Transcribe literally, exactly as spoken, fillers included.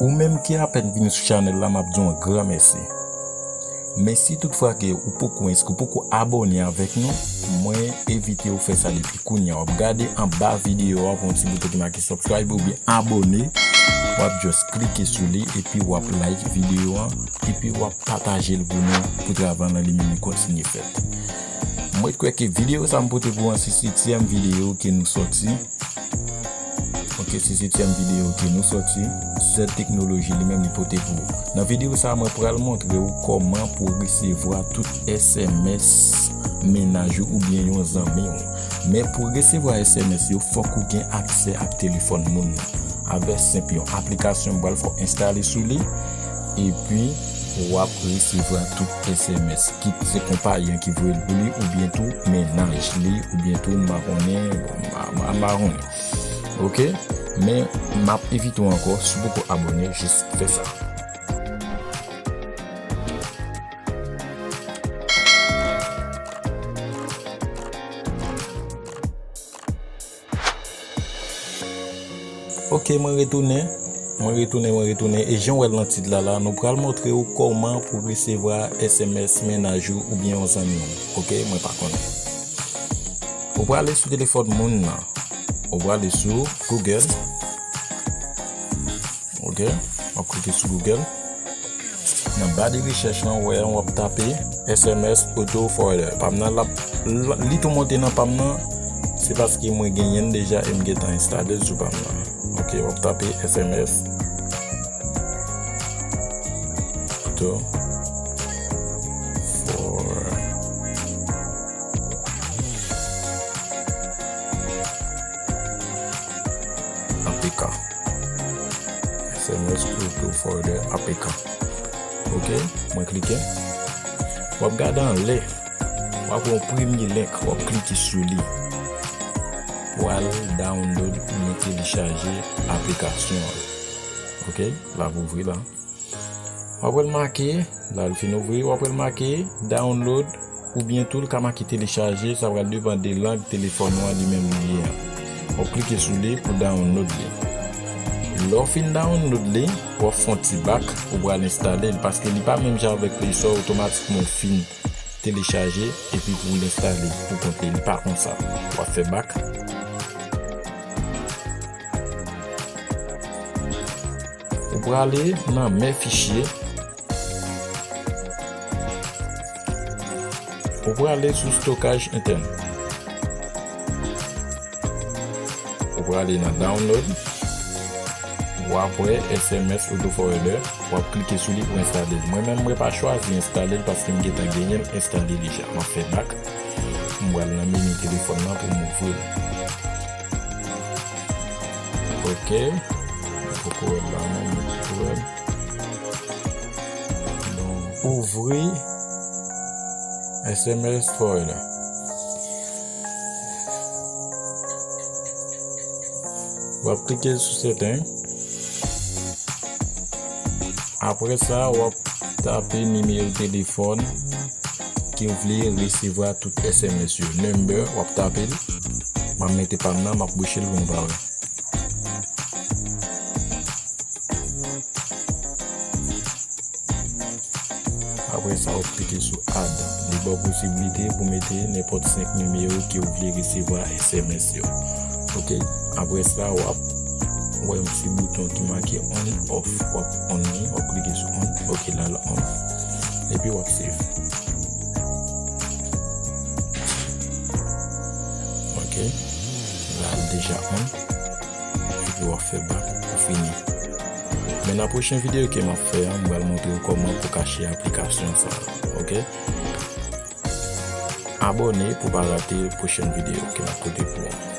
Ou menm ki apèn vini sou chanèl la, m ap di w yon gran mèsi. Men si toutfwa ke ou poko enskri, ou poko abòne avèk nou, mwen envite w fè sa depi kounye a. W ap gade anba videyo a, gen yon ti bouton ki make subscribe oubyen abòne. W ap just klike sou li, epi w ap like videyo a, epi w ap pataje l pou nou, pou travay lan li menm li kontinye fèt. Mwen kwè ke videyo sa m pote pou w an, se setyèm videyo ke nou sòti. Ok, se setyèm videyo ke nou sòti. Zèd Teknoloji li menm li pote pou ou. Nan videyo sa a, mwen pral montre w kòman pou w resevwa tout S M S mennaj ou oubyen yon zanmi w. Men pou w resevwa S M S yo, fòk ou gen aksè ak telefòn moun nan. Avè senp yon aplikasyon m pral fè w enstale sou li, epi w ap resevwa tout S M S, kit se konpayi an ki voye l pou li, oubyen tou mennaj li, oubyen tou m pa konnen, bon, m pa, m pa, m pa konnen. Ok? Men m ap envite w ankò, si w poko abòne, jis fè sa. Ok, mwen retounen. Mwen retounen, mwen retounen. E jan w wè l nan tit la la, nou pral montre w kòman pou w resevwa S M S mennaj ou oubyen yon zanmi w. Ok, mwen pa konnen. Ou prale sou telefòn moun nan. Ou prale sou Google. Ok, w ap klike sou Google. Nan ba de rechèch lan, w wè, w ap tape S M S Auto Forwarder. Pa m nan l ap, l-, li tou monte nan pa m nan, se paske mwen genyen l deja e m gentan enstale l sou pa m nan. Ok, w ap tape S M S Auto Forwarder. A P K. S M S Auto Forwarder A P K. Ok, mwen klike. W ap gade anlè. W ap wè yon premye link, w ap klike sou li. Pou al download oubyen telechaje aplikasyon an. Ok, l ap ouvri la. W ap wè l make, la l fin ouvri, w ap wè l make download, oubyen tou l ka make telechaje, sa pral depann de lang telefòn ou an li menm li ye an. W ap klike sou li pou download li. Lè w fin download li, w ap fè yon ti bak, ou pral enstale l, paske li pa menm jan avèk Play Store, otomatikman w fin telechaje, epi pou w enstale pou kont li, li pa konsa. W ap fè bak. Ou prale nan men fichye. Ou prale sou stokaj entèn. Ou prale nan download. W ap wè S M S Auto Forwarder. W ap klike sou li pou enstale l. Mwen menm, mwen pa chwazi enstale l paske m gentan genyen l enstale deja. M ap fè bak. M pral nan meni telefòn nan pou m ouvri l. Ok. Mwen poko wè l la non, mwen poko wè l. Bon, ouvri S M S Forwarder. W ap klike sou setting. Apre sa, w ap tape nimewo telefòn ke w vle resevwa tout S M S yo. Number, w ap tape l. M ap mete pa m nan, m ap bouche l pou nou pa wè. Apre sa, w ap klike sou add. Li ba w posiblite pou mete nenpòt senk nimewo ke w vle resevwa S M S yo. Ok. Apre sa, w ap wè yon ti bouton ki make on off. W ap on li, w ap klike sou on. Ok, la l on. Epi w ap save. Ok. La l deja on. Epi w ap fè bak pou fini. Men nan pwochen videyo ke m ap fè a, m pral montre w kòman pou kache aplikasyon sa a. Ok? Abòne pou pa rate pwochen videyo ke m ap pote pou ou.